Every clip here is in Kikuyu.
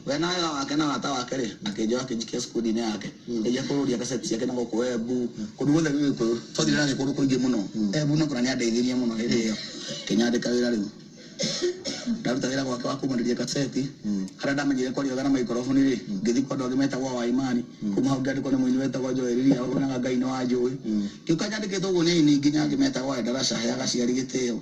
We na wega wake na wata wake rĩ, akĩnjoya akĩnjikia squad-inĩ yake, ngĩanjia kũrũria kaseti ciake na gũkũ Embu, kũndũ guothe Gĩgĩkũyũ twathire nake kũndũ kũingĩ mũno. Embu na kũrĩa nĩandeithirie mũno hĩndĩ ĩyo, akĩnyandĩka wĩra. Rĩu ndaruta wĩra gwake wa kumanĩria kaseti, harĩa ndamenyire kwaria wega na maikoroboni rĩ, ngĩthiĩ kwa andũ angĩ metagwo Waimani. Kuma hau ngĩandĩkwo nĩ mũini wetagwo Joel Ria ũnaga Ngai nĩ wanjũĩ. Ngĩũka nyandĩkĩtwo ũguo nĩ aini nginya angĩ metagwo Endarasha, heaga aciari gĩtĩo.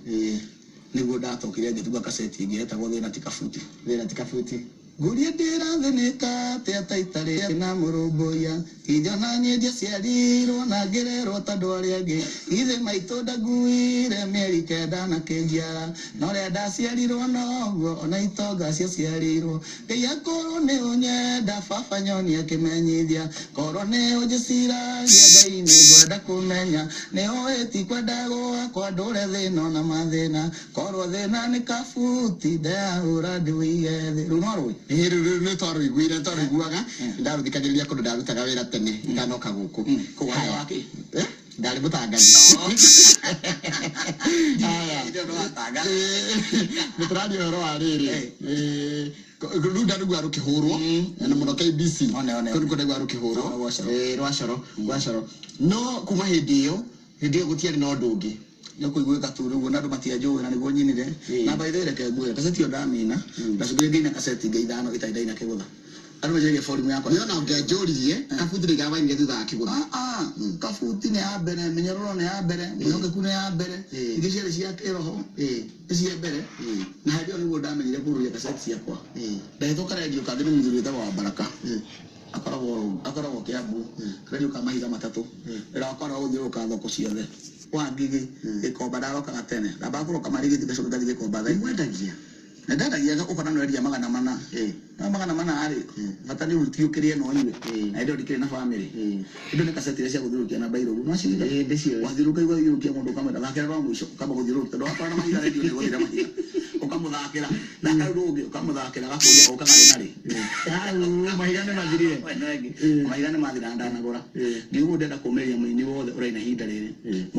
Nĩguo ndatokire ngĩtunga kaseti ĩngĩ yetagwo Thĩna ti Kabuti. Thĩna ti Kabuti. Ngũrie ndĩrathĩnĩka atĩa ta itarĩ na mũrũmbũiya, githĩ ona niĩ ndiaciarirwo na ngĩrerwo ta andũ arĩa angĩ, githĩ maitũ ndakuire mĩeri 9 na kĩnjiara, na ũrĩa ndaciarirwo noguo ona itonga ciaciarirwo. Ngai akorwo nĩ ũnyenda, baba nyonia kĩmenyithia, korwo nĩ ũnjĩciragia, Ngai nĩ ngwenda kũmenya, nĩ ũĩ ti kwenda gwakwa ndũre thĩna ona mathĩna, korwo thĩna nĩ kabuti ndeyahũra ndĩwĩige thĩ. Rĩu no rũĩ. Ĩĩ, rĩu rĩu nĩ twarũiguire, twarũiguaga, ndarũthikagĩrĩria kũndũ ndarutaga wĩra tene itanoka gũkũ. Kũu warĩ Haya. wakĩ? Eh, ndarĩ mũtangathi. Haya. Hĩndĩ ĩyo nĩwatangatha. Nĩ tũraria ũhoro wa rĩrĩ. Rĩu ndarũigua rũkĩhũrwo na mũno KBC. One, one, Kũu nĩkuo ndaigua rũkĩhũrwo. One, rwacoro. Rwacoro, rwacoro. No kuma hĩndĩ ĩyo gũtiarĩ na ũndũ ũngĩ. Nĩ kũiguĩka tu rĩu, na andũ matianjũĩ na nĩguo nyinire. Na by the way, reke ngwĩre, kaseti ĩyo ndamina, ndacokire ngĩina kaseti ingĩ ithano itarĩ ndaina kĩgũtha. Andũ menjeragia volume yakwa. Nĩ ona ũngĩanjũririe, Kabuti nĩ gawainire thutha wa kĩgũtha. Ah, ah, Kabuti nĩ ya mbere, mĩnyororo nĩ ya mbere, mwĩhokeku nĩ ya mbere, ingĩ ciarĩ cia kĩroho, nĩ cia mbere. Na hĩndĩ ĩyo nĩguo ndamenyire kũrũria kaseti ciakwa. Ndahetwo karendio kangĩ nĩ mũthuri wĩtagwo wa Baraka, akoragwo Kiambu, karendio ka mahiga matatũ. Wĩra wakwa warĩ wa gũthiũrũrũka thoko ciothe wa Ngigĩ, Gĩkomba. Ndarokaga tene, ndambaga kũroka Marigiti, ngacoka ngathiĩ Gĩkomba thaa 4. Nĩmwendagia? Na ndendagia ũkona nĩwendia 400. No 400 rĩ, bata nĩ ũruti ũkĩrĩe na ũnyue. Na hĩndĩ ĩyo ndikĩrĩ na famĩlĩ. Indo nĩ kaseti iria cia gũthiũrũrũkia na mbairũru no ciiga. Ĩĩ, ndĩciũĩ. Wathiũrũrũka igũthiũrũrũkia mũndũ, ũkamwĩra thakĩra rwa mũico, ũkamba gũthiũrũrũkia tondũ wakorwo na mahiga rendio nĩ ĩgũthira mahiga, ũkamũthakĩra, thaka rĩu rũngĩ, ũkamũthakĩra, agakũria ũkaga rĩ na rĩ. Hau mahiga nĩ mathirire. Mahiga nĩ mathira na ndanagũra. Ngiuga ũguo ndĩrenda kũmĩrĩria mũini wothe ũraina ihinda rĩrĩ.